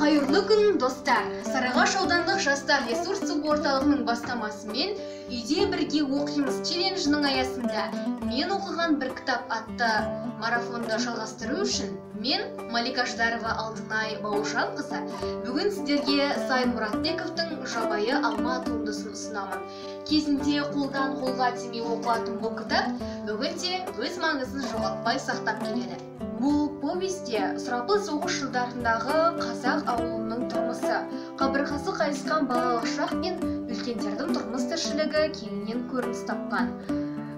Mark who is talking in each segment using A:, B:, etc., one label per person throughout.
A: Қайырлы күн, достар! Сарыағаш аудандық жастар ресурстық орталығының бастамасымен «Үйде бірге оқимыз» челленджінің аясында «Мен оқыған бір кітап» атты марафонды жалғастыру үшін мен, Малика Ждарова Алтынай Бауыржанқызы, бүгін сіздерге Сайын Мұратбековтың «Жабайы алма» туындысын ұсынамын. Кезінде қолдан қолға тимей оқылатын бұл кітап бүгінде өз маңызын жоғалтпай сақтап келеді. Бұл повесте сұрапыл соғыс жылдарындағы қазақ ауылының тұрмысы, қабырғасы қайысқан балалық шақ пен үлкендердің тұрмыс тіршілігі кеңінен көрініс тапқан.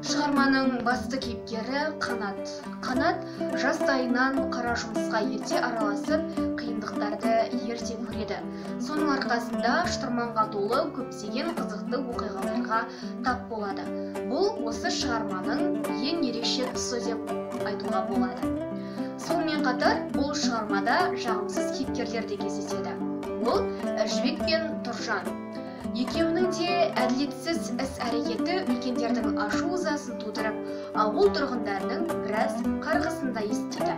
A: Шығарманың басты кейіпкері Қанат. Қанат жастайынан қара жұмысқа ерте араласып, қиындықтарды ерте көреді. Соның арқасында шытырманға толы көптеген қызықты оқиғаларға тап болады. Бұл осы шығарманың ең ерекше тұсы деп айтуға болады. Сонымен қатар бұл шығармада жағымсыз кейіпкерлер де кездеседі. Ол Жібек пен Тұржан. Екеуінің де әділетсіз іс-әрекеті үлкендердің ашу ызасын тудырып, ауыл тұрғындарының біраз қарғысын да естиді.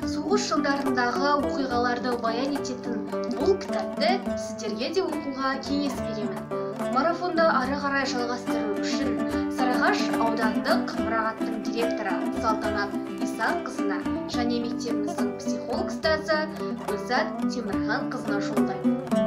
A: Соғыс жылдарындағы оқиғаларды баян ететін бұл кітапты сіздерге де оқуға кеңес беремін. Марафонды ары қарай жалғастыру үшін Сарыағаш аудандық мұрағаттың директоры Салтанат Исақызына және мектебіміздің психолог ұстазы Гүлзат Темірханқызына жолдаймын.